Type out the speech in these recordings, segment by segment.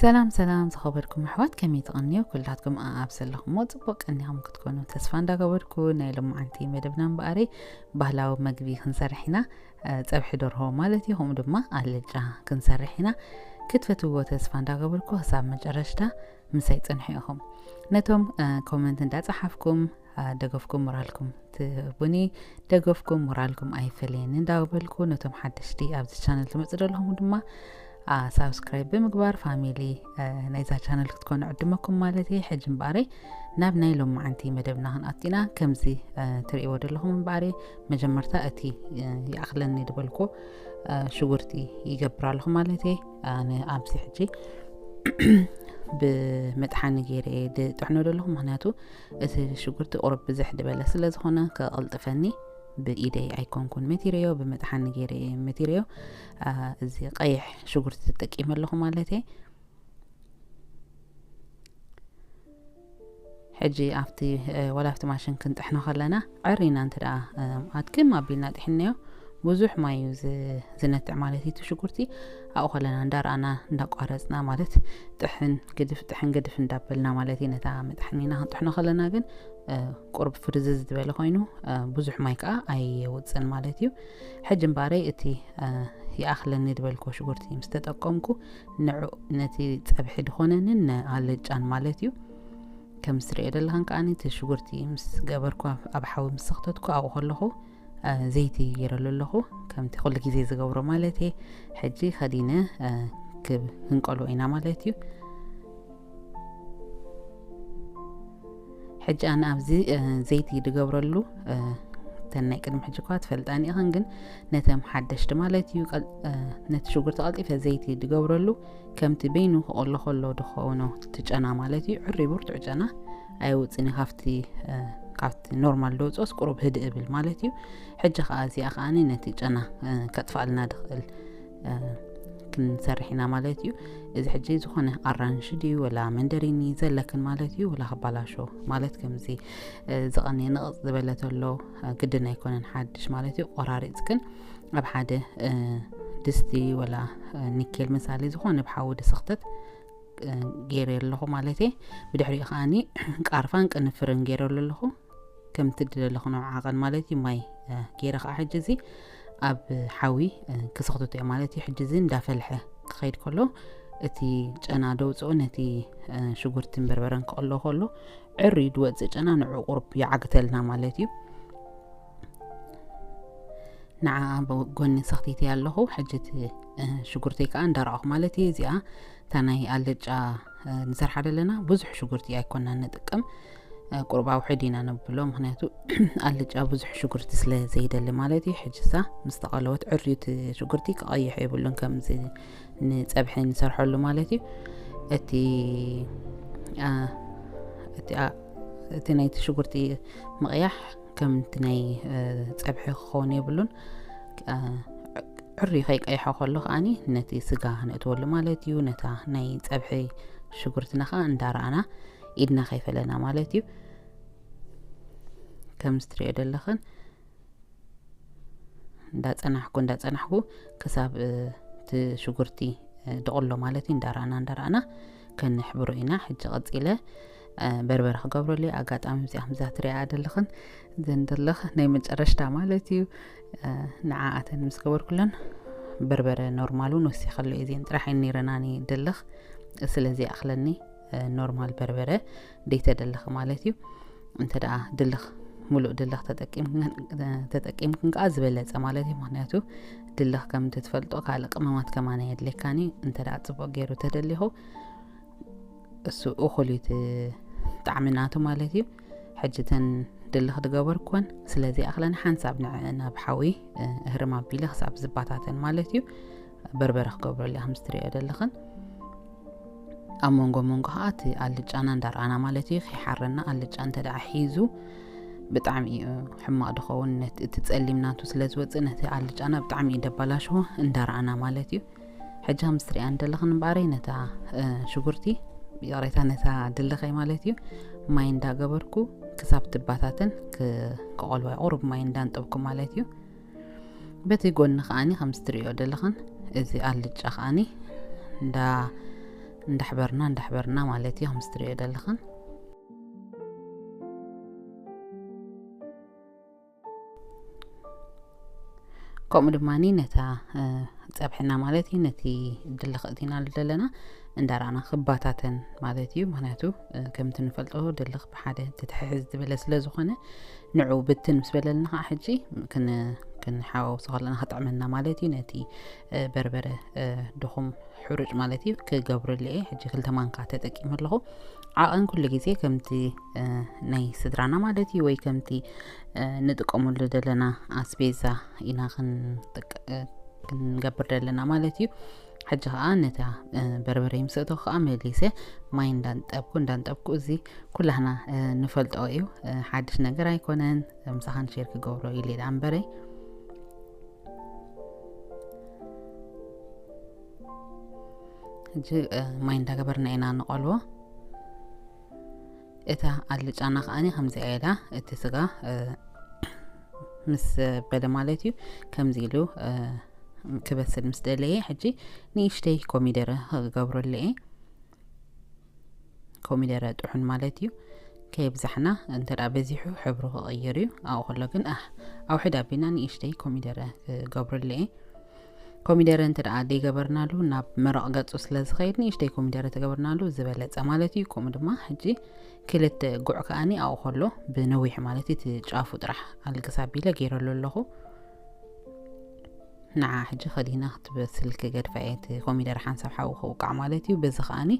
ሰላም ሰላም ዝኸበርኩም ኣሕዋት፣ ከመይ ትቐንዮ? ኩላትኩም ኣብ ዘለኹሞ ጽቡቕ ቀኒኹም ክትኮኑ ተስፋ እንዳገበርኩ፣ ናይ ሎማዓንቲ መደብና እምበኣረይ ባህላዊ መግቢ ክንሰርሕ ኢና። ጸብሒ ደርሆ ማለት እዩ። ከምኡ ድማ ኣልጫ ክንሰርሕ ኢና። ክትፈትዎ ተስፋ እንዳገበርኩ ክሳብ መጨረሽታ ምሳይ ጽንሑ ኢኹም። ነቶም ኮመንት እንዳጸሓፍኩም ደገፍኩም ሞራልኩም ትቡኒ፣ ደገፍኩም ሞራልኩም ኣይፈለየኒ እንዳበልኩ፣ ነቶም ሓደሽቲ ኣብዚ ቻነል ትመጽእ ዘለኹም ድማ ሳብስክራይብ ብምግባር ፋሚሊ ናይዛ ቻነል ክትኮኑ ዕድመኩም ማለት እየ። ሕጂ እምበኣረይ ናብ ናይ ሎማዓንቲ መደብና ክንኣቲና። ከምዚ ትርእይዎ ዘለኹም እምበኣረይ መጀመርታ እቲ ይኣኽለኒ ዝበልኩ ሽጉርቲ ይገብር ኣለኹ ማለት እየ። ኣነ ኣብዚ ሕጂ ብመጥሓኒ ገይረ እየ ድጥሕኖ ዘለኹ፣ ምክንያቱ እቲ ሽጉርቲ ቁሩብ ብዝሕ ዝበለ ስለ ዝኾነ ከቐልጥፈኒ ብኢደይ ኣይኮንኩን መቲረዮ፣ ብመጥሓኒ ገይረ እየ መቲረዮ። እዚ ቀይሕ ሽጉርቲ ተጠቂመ ኣለኹ ማለት እየ። ሕጂ ኣብቲ ወላ ኣብቲ ማሽን ክንጥሕኖ ከለና ዕሪና እንተ ደኣ ኣድክም ኣቢልና ጥሒናዮ፣ ብዙሕ ማይ እዩ ዝነትዕ ማለት እዩ። እቲ ሽጉርቲ ኣብኡ ከለና እንዳረኣና እንዳቋረፅና ማለት ጥሕን ግድፍ ጥሕን ግድፍ እንዳበልና ማለት እዩ። ነታ መጥሓኒና ክንጥሕኖ ከለና ግን ቁርብ ፍርዝዝ ዝበለ ኮይኑ ብዙሕ ማይ ከዓ ኣየውፅን ማለት እዩ። ሕጂ እምበኣረይ እቲ ይኣኽለኒ ዝበልኮ ሽጉርቲ ምስ ተጠቀምኩ ንዑ ነቲ ፀብሒ ድኾነንን ንኣልጫን ማለት እዩ። ከም ዝትሪኦ ዘለኽን ከዓኒ እቲ ሽጉርቲ ምስ ገበርኩ ኣብ ሓዊ ምስ ሰኽተትኩ ኣብኡ ከለኹ ዘይቲ ገይረሉ ኣለኹ። ከምቲ ኩሉ ግዜ ዝገብሮ ማለት እየ። ሕጂ ከዲነ ክንቀልዎ ኢና ማለት እዩ። ሕጂ ኣነ ኣብዚ ዘይቲ ድገብረሉ፣ እተን ናይ ቅድሚ ሕጂ እኳ ትፈልጣን ኢኽን፣ ግን ነተም ሓደሽቲ ማለት እዩ፣ ነቲ ሽጉርቲ ቀልጢፈ ዘይቲ ድገብረሉ ከምቲ በይኑ ክቐሎ ከሎ ድኾኖ ትጨና ማለት እዩ። ዕሪ ብርቱዕ ጨና ኣይውፅን እዩ፣ ካብቲ ካብቲ ኖርማል ደውፅኦስ ቁሩብ ህድእ እብል ማለት እዩ። ሕጂ ከዓ እዚኣ ከዓኒ ነቲ ጨና ከጥፋልና ድኽእል ክንሰርሕ ኢና ማለት እዩ። እዚ ሕጂ ዝኾነ ኣራንሽ ድዩ ወላ መንደሪኒ ዘለክን ማለት እዩ፣ ወላ ክባላሾ ማለት ከምዚ ዝቐነየ ንቕፅ ዝበለ ተሎ ግድን ኣይኮነን ሓድሽ ማለት እዩ። ቆራሪፅክን ኣብ ሓደ ድስቲ ወላ ኒኬል ምሳሌ ዝኾነ ብሓዊ ድስኽተት ገይረ ኣለኹ ማለት እየ። ብድሕሪኡ ከዓኒ ቃርፋን ቅንፍርን ገይረሉ ኣለኹ። ከምቲ ድደለኹ ንዓቐን ማለት እዩ። ማይ ገይረ ከዓ ሕጂ እዚ ኣብ ሓዊ ክስኽትቶ እየ ማለት እዩ። ሕጂ እዚ እንዳፈልሐ ክኸይድ ከሎ እቲ ጨና ደውፅኦ ነቲ ሽጉርትን በርበረን ክቐሎ ከሎ ዕሪ ድወፅእ ጨና ንዑ ቁርብ ይዓግተልና ማለት እዩ። ንዓ ኣብ ጎኒ ሰኽቲተ ኣለኹ። ሕጂ እቲ ሽጉርተይ ከዓ እንዳረኣኹ ማለት እዩ። እዚኣ እታ ናይ ኣልጫ ንሰርሓ ዘለና ብዙሕ ሽጉርቲ ኣይኮና ንጥቀም፣ ቁርብ ኣውሕድ ኢና ነብሎ፣ ምክንያቱ ኣልጫ ብዙሕ ሽጉርቲ ስለ ዘይደሊ ማለት እዩ። ሕጂ እሳ ምስ ተቐለወት ዕርዩ እቲ ሽጉርቲ ክቐይሕ የብሉን፣ ከምዚ ንፀብሒ ንሰርሐሉ ማለት እዩ። እቲ እቲ ናይቲ ሽጉርቲ ምቕያሕ ከምቲ ናይ ፀብሒ ክኸውን የብሉን። ዕሪ ከይቀይሖ ከሎ ከዓኒ ነቲ ስጋ ነእትወሉ ማለት እዩ። ነታ ናይ ፀብሒ ሽጉርትና ከዓ እንዳረኣና ኢድና ከይፈለና ማለት እዩ። ከም ዝትሪኦ ዘለኽን እንዳፀናሕኩ እንዳፀናሕኩ ክሳብ እቲ ሽጉርቲ ድቕሎ ማለት እዩ። እንዳረኣና እንዳረኣና ከንሕብሮ ኢና። ሕጂ ቀፂለ በርበረ ክገብረሉ እየ። ኣጋጣሚ እዚኣ ከምዛ ትሪኣ ዘለኽን ዘን ደለኽ ናይ መጨረሽታ ማለት እዩ። ንዓኣተን ምስ ገበርኩለን በርበረ ኖርማል እውን ወሲኸሉ እየ። እዚን ጥራሕ እየን ነይረናኒ ደለኽ። ስለዚ ይኣኽለኒ ኖርማል በርበረ ደይተደለኸ ማለት እዩ። እንተ ደኣ ድልኽ ሙሉእ ድልኽ ተጠቂምክን ከዓ ዝበለፀ ማለት እዩ። ምክንያቱ ድልኽ ከም ትፈልጦ ካልእ ቅመማት ከማን ኣየድልየካን እዩ። እንተ ደኣ ፅቡቕ ገይሩ ተደሊኹ እሱ እኹል እዩ እቲ ጣዕሚ ናቱ ማለት እዩ። ሕጂ እተን ድልኽ ዝገበርኩወን ስለዚ ኣኽለን ሓንሳብ ንዐ ናብ ሓዊ እህርም ኣቢለ ክሳብ ዝባታተን ማለት እዩ። በርበረ ክገብረሉ እያ ከም ዝትሪኦ ዘለኽን። ኣብ መንጎ መንጎ ከዓ እቲ ኣልጫና እንዳረኣና ማለት እዩ ከይሓረና። ኣልጫ እንተ ደኣ ሒዙ ብጣዕሚ እዩ ሕማቕ ድኸውን። እቲ ጸሊም ናቱ ስለ ዝወፅእ ነቲ ኣልጫና ብጣዕሚ እዩ ደባላሽዎ እንዳረኣና ማለት እዩ። ሕጂ ከም ዝትሪኣን ዘለኽን እምበኣረይ ነታ ሽጉርቲ ይቕሬታ ነታ ድልኸይ ማለት እዩ ማይ እንዳገበርኩ ክሳብ ትባታተን ክቆልዋ ቁሩብ ማይ እንዳንጠብኩ ማለት እዩ። በቲ ጎኒ ከዓኒ ከም ዝትሪኦ ዘለኽን እዚ ኣልጫ ከዓኒ እንዳ እንዳሕበርና እንዳሕበርና ማለት እዩ። ከምዚ ትሪኦ ዘለኽን ከምኡ ድማ ነታ ጸብሕና ማለት እዩ፣ ነቲ ድልኽ እቲናሉ ዘለና እንዳራእና ክባታተን ማለት እዩ። ምክንያቱ ከምቲ ንፈልጦ ድልኽ ብሓደ ትትሕዝ ዝበለ ስለ ዝኾነ ንዑ ብትን ምስ በለልና ከዓ ሕጂ ክንሓዋውሶ ከለና ክጥዕመና ማለት እዩ። ነቲ በርበረ ድኹም ሕሩጭ ማለት እዩ ክገብረሉ እየ። ሕጂ ክልተ ማንካ ተጠቂመ ኣለኹ። ዓቐን ኩሉ ግዜ ከምቲ ናይ ስድራና ማለት እዩ ወይ ከምቲ ንጥቀመሉ ዘለና ኣስቤዛ ኢና ክንገብር ዘለና ማለት እዩ። ሕጂ ከዓ ነታ በርበረ ምስ እተኹ ከዓ መሊሰ ማይ እንዳንጠብኩ እንዳንጠብኩ፣ እዚ ኩላህና ንፈልጦ እዩ፣ ሓድሽ ነገር ኣይኮነን። ምሳኻን ሼር ክገብሮ ኢለ ዳ እምበረይ። ሕጂ ማይ እንዳገበርና ኢና ንቆልዎ። እታ ኣልጫና ከዓኒ ከምዚ ኣየዳ እቲ ስጋ ምስ በለ ማለት እዩ፣ ከምዚ ኢሉ ክበስል ምስ ደለየ ሕጂ ንእሽተይ ኮሚደረ ክገብረሉ እየ። ኮሚደረ ጥሑን ማለት እዩ። ከይብዛሕና እንተ ደኣ በዚሑ ሕብሩ ክቕይር እዩ። ኣብኡ ከሎ ግን ኣሕ ኣውሕድ ኣቢና ንእሽተይ ኮሚደረ ክገብረሉ እየ። ኮሚደረ እንተ ደኣ ዘይገበርናሉ ናብ መረቕ ገጹ ስለ ዝኸይድ ንእሽተይ ኮሚደረ ተገበርናሉ ዝበለጸ ማለት እዩ። ከምኡ ድማ ሕጂ ክልተ ጉዕ ከኣኒ ኣብኡ ከሎ ብነዊሑ ማለት እዩ እቲ ጫፉ ጥራሕ ኣልግስ ኣቢለ ገይረሉ ኣለኹ። ንዓ ሕጂ ከዲና ክትበስል ክገድፋ እየ። እቲ ኮሚደረ ሓንሳብ ሓዊ ክውቃዕ ማለት እዩ። በዚ ከኣኒ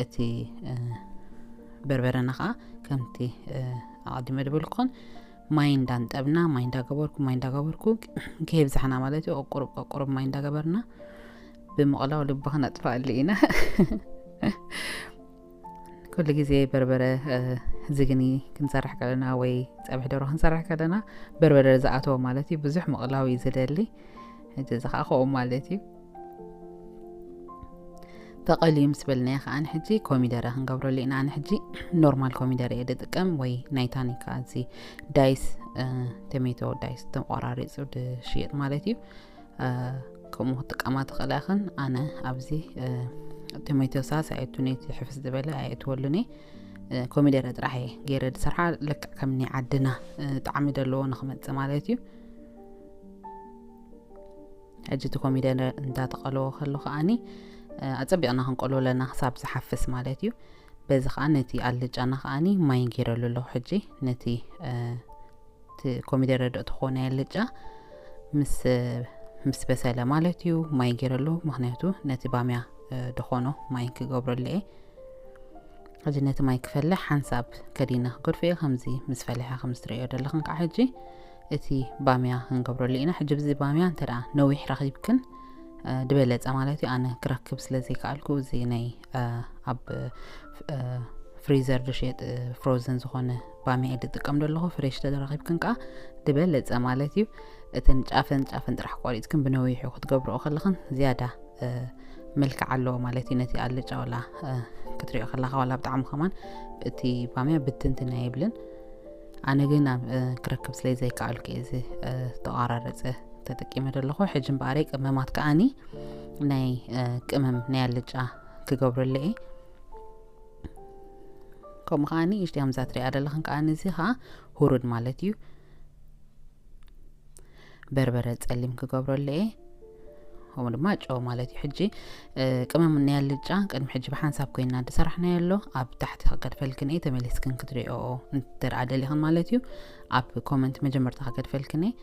እቲ በርበረና ከዓ ከምቲ ኣቐዲመ ዝበልኩን ማይ እንዳንጠብና ማይ እንዳገበርኩ ማይ እንዳገበርኩ ከየብዛሕና ማለት እዩ። ቁሩብ ቁሩብ ማይ እንዳገበርና ብምቕላው ልቢ ክነጥፍኣሉ ኢና። ኩሉ ግዜ በርበረ ዝግኒ ክንሰርሕ ከለና ወይ ጸብሒ ደሮ ክንሰርሕ ከለና በርበረ ዝኣተዎ ማለት እዩ ብዙሕ ምቕላው እዩ ዝደሊ። ሕጂ እዚ ከዓ ከምኡ ማለት እዩ። ተቐልዩ ምስ በልናዮ ከዓ ንሕጂ ኮሚደረ ክንገብረሉ ኢና። ኣነ ሕጂ ኖርማል ኮሚደረ እየ ዝጥቀም ወይ ናይ ታኒካ እዚ ዳይስ ቶሜቶ ዳይስ ተቆራሪፁ ዝሽየጥ ማለት እዩ። ከምኡ ክትጥቀማ ትኽእላ ኢኽን። ኣነ ኣብዚ ቶሜቶ ሳስ ኣየቱ ነቲ ሕፍስ ዝበለ ኣየትወሉን እየ። ኮሚደረ ጥራሕ እየ ገይረ ዝሰርሓ ልክዕ ከም ናይ ዓድና ጣዕሚ ዘለዎ ንክመፅእ ማለት እዩ። ሕጂ እቲ ኮሚደረ እንዳተቐለዎ ከሎ ከዓኒ ኣጸቢቕና ክንቆሎ ኣለና ክሳብ ዝሓፍስ ማለት እዩ። በዚ ከዓ ነቲ ኣልጫና ከዓኒ ማይ ገይረሉ ኣለኹ። ሕጂ ነቲ እቲ ኮሚደረ ዶ ትኾነ ኣልጫ ምስ ምስ በሰለ ማለት እዩ ማይ ገይረሉ። ምክንያቱ ነቲ ባምያ ድኾኖ ማይ ክገብረሉ እየ። ሕጂ ነቲ ማይ ክፈልሕ ሓንሳብ ከዲነ ክገድፎ እየ። ከምዚ ምስ ፈለሐ ከም ዝትርእዮ ዘለኽን ከዓ ሕጂ እቲ ባምያ ክንገብረሉ ኢና። ሕጂ ብዚ ባምያ እንተ ደኣ ነዊሕ ረኺብክን ድበለጸ ማለት እዩ። ኣነ ክረክብ ስለ ዘይከኣልኩ እዚ ናይ ኣብ ፍሪዘር ዝሸየጥ ፍሮዘን ዝኾነ ባምያ እየ ዝጥቀም ዘለኹ። ፍሬሽ ተረኺብክን ከዓ ድበለጸ ማለት እዩ። እተን ጫፈን ጫፈን ጥራሕ ቆሪፅክን ብነዊሑ ክትገብርኦ ከለኽን ዝያዳ መልክዕ ኣለዎ ማለት እዩ። ነቲ ኣልጫ ዋላ ክትሪኦ ከለኻ ዋላ ብጣዕሚ ከማን እቲ ባምያ ብትንትን ኣይብልን። ኣነ ግን ኣብ ክረክብ ስለ ዘይከኣልኩ እየ እዚ ተቋራረፀ ተጠቂመ ዘለኹ። ሕጂ እምበኣረይ ቅመማት ከዓኒ ናይ ቅመም ናይ ኣልጫ ክገብረሉ እየ። ከምኡ ከዓኒ እሽቲ ከምዛ ትሪኣ ዘለኽን ከዓኒ እዚ ከዓ ሁሩድ ማለት እዩ። በርበረ ጸሊም ክገብረሉ እየ። ከምኡ ድማ ጨው ማለት እዩ። ሕጂ ቅመም ናይ ኣልጫ ቅድሚ ሕጂ ብሓንሳብ ኮይና ዝሰራሕናዮ ኣሎ። ኣብ ታሕቲ ክገድፈልክን እየ፣ ተመሊስክን ክትሪኦ እንተ ደኣ ደሊኽን ማለት እዩ። ኣብ ኮመንት መጀመርታ ክገድፈልክን እየ።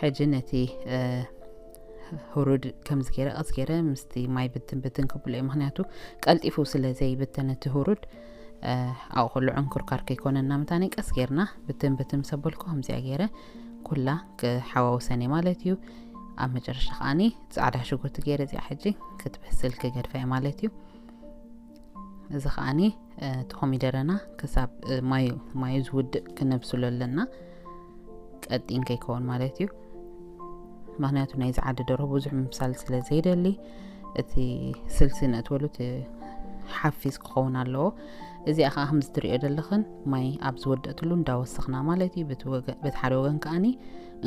ሕጂ ነቲ ሁሩድ ከምዚ ገይረ ቀስ ገይረ ምስቲ ማይ ብትን ብትን ክብሎ እየ። ምክንያቱ ቀልጢፉ ስለ ዘይብተን እቲ ሁሩድ ኣብኡ ከሎ ዕንኩርካር ከይኮነና ምታነይ ቀስ ጌርና ብትን ብትን ምስ ኣበልኩ ከምዚኣ ገይረ ኩላ ክሓዋውሰን እየ ማለት እዩ። ኣብ መጨረሻ ከዓኒ ጻዕዳ ሽጉርቲ ገይረ እዚኣ ሕጂ ክትበስል ክገድፋ እየ ማለት እዩ። እዚ ከዓኒ እቲ ኮሚደረና ክሳብ ማዩ ማዩ ዝውድእ ክነብስሎ ኣለና፣ ቀጢን ከይከውን ማለት እዩ። ምክንያቱ ናይዚ ዓዲ ደርሆ ብዙሕ ምብሳል ስለ ዘይደሊ እቲ ስልሲ ነእትወሉ እቲ ሓፊስ ክኸውን ኣለዎ። እዚኣ ከዓ ከም ዝትሪኦ ዘለኽን ማይ ኣብ ዝወደእትሉ እንዳወሰኽና ማለት እዩ። በቲ ወገ- በቲ ሓደ ወገን ከዓኒ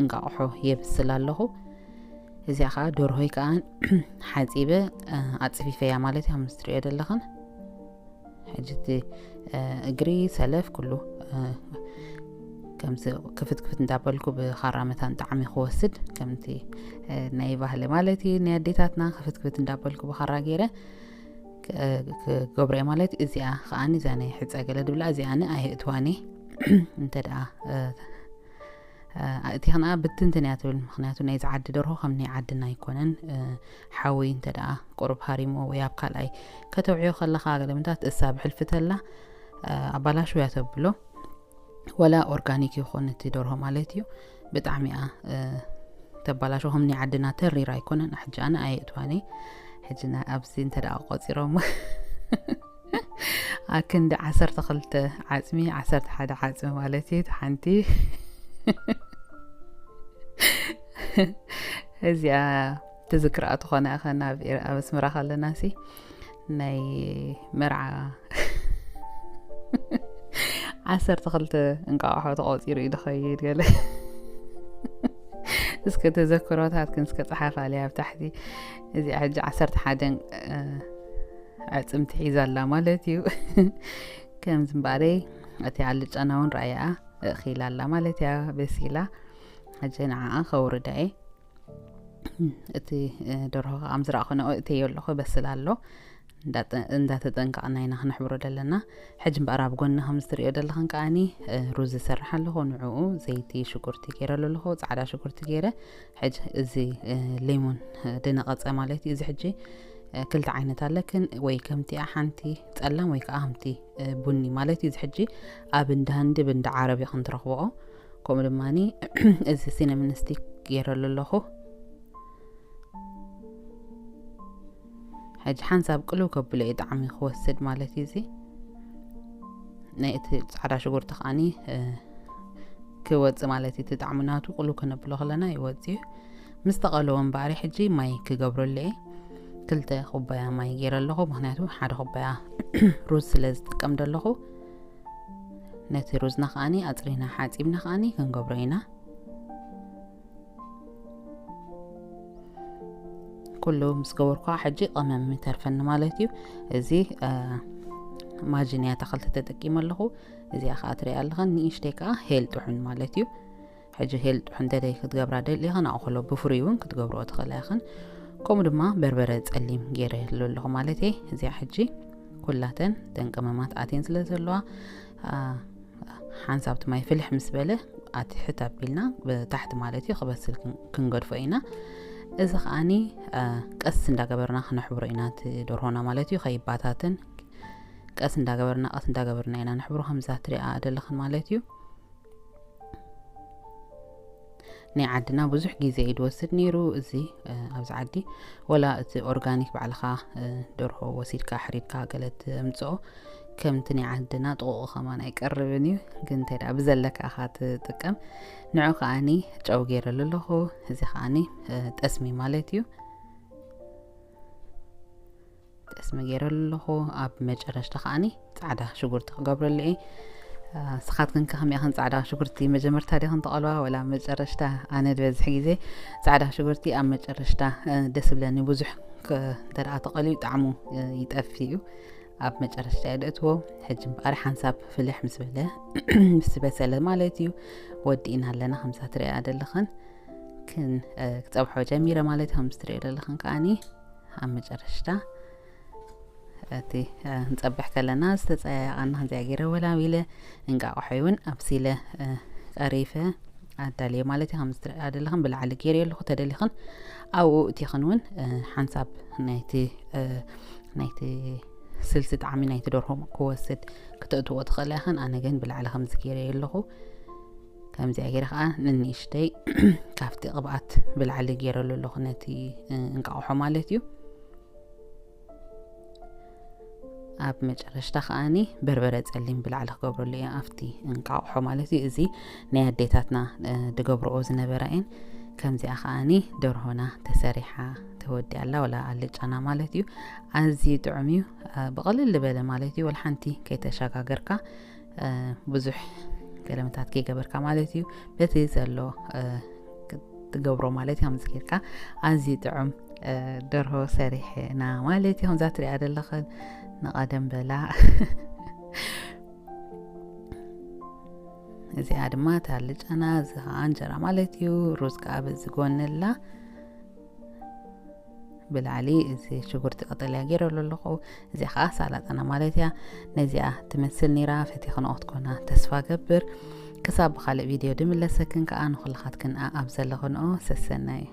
እንቃቑሖ የብስል ኣለኹ። እዚኣ ከዓ ደርሆይ ከዓ ሓፂበ ኣፅፊፈያ ማለት እዩ። ከም ትሪኦ ዘለኽን ሕጂ እቲ እግሪ ሰለፍ ኩሉ ከምዚ ክፍት ክፍት እንዳበልኩ ብኻራ መታን ጣዕሚ ክወስድ ከምቲ ናይ ባህሊ ማለት እዩ ናይ ኣዴታትና ክፍት ክፍት እንዳበልኩ ብኻራ ገይረ ክገብረ ማለት እዩ። እዚኣ ከዓኒ እዛ ናይ ሕፀ ገለ ድብላ እዚኣኒ ኣየእትዋኒ እንተ ደኣ ኣእቲኽና ብትንትን እያ ትብል። ምክንያቱ ናይ ዝዓዲ ደርሆ ከም ናይ ዓድና ኣይኮነን። ሓዊ እንተ ደኣ ቁሩብ ሃሪሞ ወይ ኣብ ካልኣይ ከተውዕዮ ከለኻ ገለምታት እሳ ብሕልፍተላ ኣባላሹ እያ ተብሎ። ወላ ኦርጋኒክ ይኹን እቲ ደርሆ ማለት እዩ ብጣዕሚ እያ ተባላሾ። ከም ናይ ዓድና ተሪር ኣይኮነን። ሕጂ ኣነ ኣየእትዋኒ ሕጂ ኣብዚ እንተ ደኣ ቆፂሮሞ ኣክንዲ ዓሰርተ ክልተ ዓፅሚ ዓሰርተ ሓደ ዓፅሚ ማለት እዩ ሓንቲ እዚኣ ትዝክርኣ ትኾነ ከና ኣብ ኣስመራ ከለና ሲ ናይ መርዓ ዓሰርተ ክልተ እንቃቑሖ ተቆፂሩ እዩ ዝኸይድ ገለ እስከ ተዘክሮታት ግን እስከ ፀሓፍ ኣለ ኣብ ታሕቲ እዚኣ ሕጂ ዓሰርተ ሓደ ኣዕፅምቲ ሒዛ ኣላ ማለት እዩ። ከምዚ እምበኣረይ እቲ ኣልጫና እውን ረኣያ እኺላ ኣላ ማለት እያ። በሲላ ሕጂ ንዓኣ ከውርዳ እየ። እቲ ደርሆ ከዓ ምዝረእኹ ንኡ እተዮ ኣለኹ በስል ኣሎ። እንዳተጠንቀቕና ኢና ክነሕብሮ ዘለና። ሕጂ እምበኣር ኣብ ጎኒ ከም ዝትሪኦ ዘለኽን ከዓኒ ሩዝ ዝሰርሕ ኣለኹ። ንዕኡ ዘይቲ ሽጉርቲ ገይረሉ ኣለኹ። ፃዕዳ ሽጉርቲ ገይረ ሕጂ እዚ ሌሞን ድነቐፀ ማለት እዩ። እዚ ሕጂ ክልተ ዓይነት ኣለክን ወይ ከምቲኣ ሓንቲ ፀላም ወይ ከዓ ከምቲ ቡኒ ማለት እዩ። እዚ ሕጂ ኣብ እንዳ ህንዲ ብእንዳ ዓረብ ኢኹም ትረኽብኦ። ከምኡ ድማ እዚ ሲነምን ስቲክ ገይረሉ ኣለኹ። ሕጂ ሓንሳብ ቅልው ከብሎ እዩ ጣዕሚ ክወስድ ማለት እዩ። እዚ ናይ እቲ ፃዕዳ ሽጉርቲ ከዓኒ ክወፅእ ማለት እዩ። እቲ ጣዕሚ ናቱ ቅልው ከነብሎ ከለና ይወፅእ እዩ። ምስ ተቐለወ እምበኣሪ ሕጂ ማይ ክገብረሉ እየ። ክልተ ኩባያ ማይ ገይረ ኣለኹ። ምክንያቱ ሓደ ኩባያ ሩዝ ስለ ዝጥቀም ዘለኹ ነቲ ሩዝና ከዓኒ ኣፅሪና ሓፂብና ከዓኒ ክንገብሮ ኢና። ኩሉ ምስ ገበርኳ ሕጂ ቀመም ይተርፈኒ ማለት እዩ። እዚ ማጅን እያ ተኸልተ ተጠቂመ ኣለኹ። እዚኣ ከዓ ትሪኣ ኣለኸን ንእሽተይ ከዓ ሄል ጥሑን ማለት እዩ። ሕጂ ሄል ጥሑን ደለይ ክትገብራ ደሊኽን ኣእኸሎ ብፍሪ እውን ክትገብርኦ ትኽእላ ኢኽን። ከምኡ ድማ በርበረ ፀሊም ገይረ ኣለኹ ማለት እየ። እዚኣ ሕጂ ኩላተን ደን ቅመማት ኣትየን ስለ ዘለዋ ሓንሳብ እቲ ማይ ፍልሕ ምስ በለ ኣትሕት ኣቢልና ብታሕቲ ማለት እዩ ክበስል ክንገድፎ ኢና። እዚ ከዓኒ ቀስ እንዳገበርና ክነሕብሮ ኢና እቲ ደርሆና ማለት እዩ። ከይባታትን ቀስ እንዳገበርና ቀስ እንዳገበርና ኢና ነሕብሮ ከምዛ ትሪኣ ደለኽን ማለት እዩ። ናይ ዓድና ብዙሕ ግዜ እዩ ዝወስድ ነይሩ። እዚ ኣብዚ ዓዲ ወላ እቲ ኦርጋኒክ ባዕልኻ ደርሆ ወሲድካ ሕሪድካ ገለ ትምፅኦ ከምቲ ናይ ዓድና ጥቑቑ ከማን ኣይቀርብን እዩ። ግን እንታይ ደኣ ብዘለካ ኢኻ ትጥቀም። ንዑ ከዓኒ ጨው ገይረሉ ኣለኹ። እዚ ከዓኒ ጠስሚ ማለት እዩ። ጠስሚ ገይረሉ ኣለኹ። ኣብ መጨረሽታ ከዓኒ ፃዕዳ ሽጉርቲ ክገብረሉ እየ። ስኻትክን ከ ከመይ ኢኽን ፃዕዳ ሽጉርቲ መጀመርታ ዲኽን ተቐልዋ ወላ ኣብ መጨረሽታ? ኣነ ዝበዝሕ ግዜ ፃዕዳ ሽጉርቲ ኣብ መጨረሽታ ደስ ብለኒ። ብዙሕ እንተ ደኣ ተቐልዩ ጣዕሙ ይጠፍ እዩ። ኣብ መጨረሽታ እየ ደእትዎ። ሕጂ እምበኣር ሓንሳብ ፍልሕ ምስ በለ ምስ በሰለ ማለት እዩ ወዲእና ኣለና። ከምዛ ትሪኣ ዘለኽን ክን ክፀብሖ ጀሚረ ማለት እዩ። ከምዚ ትሪኦ ዘለኽን ከዓኒ ኣብ መጨረሽታ እቲ ክንፀብሕ ከለና ዝተፀያየቐና ከምዚኣ ገይረ ወላዊለ እንቃቑሖይ እውን ኣብሲለ ቀሪፈ ኣዳልየ ማለት እዩ። ከምዚ ትሪኣ ዘለኽን ብላዕሊ ገይረ ኣለኹ። ተደሊኽን ኣብኡ እቲኽን እውን ሓንሳብ ናይቲ ናይቲ ስልሲ ጣዕሚ ናይቲ ደርሆ ክወስድ ክተእትዎ ትኽእላ ኢኽን። ኣነ ግን ብላዕሊ ከምዚ ገይረ ኣለኹ። ከምዚኣ ገይረ ከዓ ንንእሽተይ ካብቲ ቅብኣት ብላዕሊ ገይረሉ ኣለኹ ነቲ እንቃቑሖ ማለት እዩ። ኣብ መጨረሽታ ከዓኒ በርበረ ፀሊም ብላዕሊ ክገብረሉ እየ ኣብቲ እንቃቑሖ ማለት እዩ። እዚ ናይ ኣዴታትና ድገብርኦ ዝነበራ እየን። ከምዚኣ ከዓኒ ደርሆና ተሰሪሓ ተወዲኣ ኣላ ወላ ኣልጫና ማለት እዩ። ኣዝዩ ጥዑም እዩ። ብቐልል ዝበለ ማለት እዩ። ወላ ሓንቲ ከይተሸጋገርካ ብዙሕ ገለመታት ከይገበርካ ማለት እዩ። በቲ ዘሎ ትገብሮ ማለት እዩ። ከምዚ ጌርካ ኣዝዩ ጥዑም ደርሆ ሰሪሕና ማለት እዩ። ከምዛ ትሪኣ ዘለኽን ንቐደም በላ። እዚኣ ድማ ታልጫና፣ እዚ ከዓ እንጀራ ማለት እዩ። ሩዝ ከዓ በዚ ጎኒ ኣላ። ብላዕሊ እዚ ሽጉርቲ ቀጠልያ ገይረሉ ኣለኹ። እዚኣ ከዓ ሳላጣና ማለት እያ። ነዚኣ ትመስል ነይራ። ፈቲኽንኦ ክትኮና ተስፋ ገብር። ክሳብ ብኻልእ ቪድዮ ድምለሰክን ከዓ ንኹልኻትክን ኣብ ዘለኽንኦ ሰሰናዩ።